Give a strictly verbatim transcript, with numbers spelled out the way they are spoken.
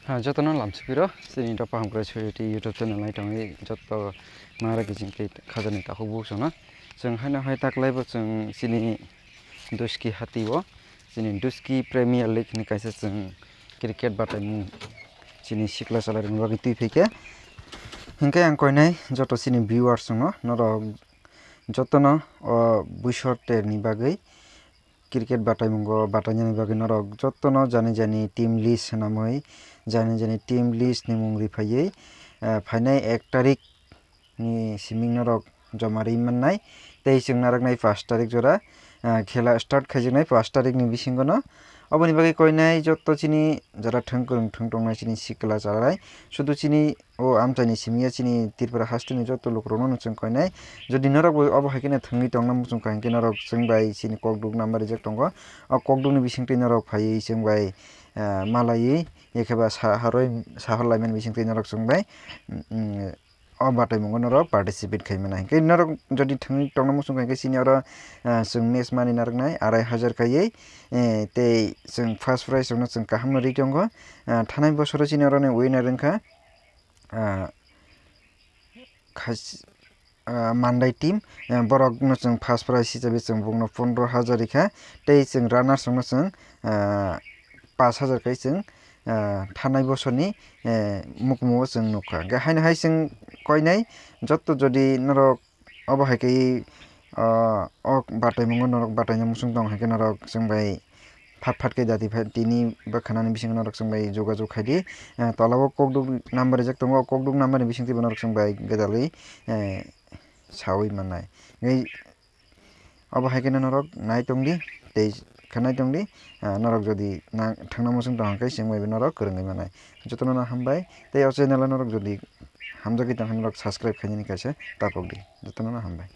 Ha, jotono lamsipiro, chini Dophang Hamkrai Society YouTube channel nai tongwi joto mara kiching tei khajani takhuk buchungno. Chwng haino hai taklaibo chwng chini Duski hatio, chini Duski Premier League hinwi kaisa chwng cricket bataimung chini sikla chalairokni bagwi twi phaikha. Hinkhe ang koinai joto chini viewers rokno, norok jotono o buisor terni bagwi cricket bataimungo batainani bagwi norok jotono jani jani team list swnamwi, jani jani team list ni mung rifaiwi, eh, phainai ek tarik ni siming norok joma ri mannai. Tei chwng narwknai pash tarik jora, ah, khela start khaijaknai pash tarik ni bisingo no. Oboni bagwi koinai joto chini jora thwng kwrwng thwng tongnai chini sikla chalai. Sudu chini o amchaini simi ya chini Tripura hasteni joto lukurokno no chwng koinai. Jodi norok bo obo hai kheno thwngwi tongna muchung kha hinkhe norok chwng bai chini kokduk number rijak tongo. O kokdukni bisingtwi norok phaiwi chwng bai, ah, malaiwi ekheba sa harwi sahor laimani bisingtwi norok chwng bai, mm, o bataimungo norok participate khai mano. Hinkhe norok jodi thwngwi tongna muchung kha hinkhe chini oro, ah, chwng match mani narwknai arai hajar khaiwi, eh, tei chwng first prize rokno chwng kahamno ri tongo. Ah, thanai bosoro chini oroni winner wngkha, ah, khas-, ah, Mandai team, eh, borokno chwng first prize hisabe chwng bokno pondro hajar rikha, tei chwng runners rokno chwng, ah, pash hajar khai chwng, ah, thanai bosorni, eh, mukmungo chwng nukha. Hinkhe haino hai chwng koinai joto jodi norok obo hai khe, ah, o bataimungo norok bataina muchung tong hai khe norok chwng bai phat phat khe dati phat tini bwkhanani bisingo norok chwng bai jogajog khai di. Ah, tola o kokduk number rijak tongo, o kokduk number ni bisingtwi bo norok chwng bai gwdalwi, eh, sawi mannai. Tei obo hai kheno norok nai tong di, tei khe nai tong di, ah, norok jodi na thangna muchung tong khe chwng bai bo norok kwrwngwi mannai. Jotono no hambai, tei o channel o norok jodi hamjagwi tong khe norok subscribe khainani kaisa tapok di. Jotono no hambai.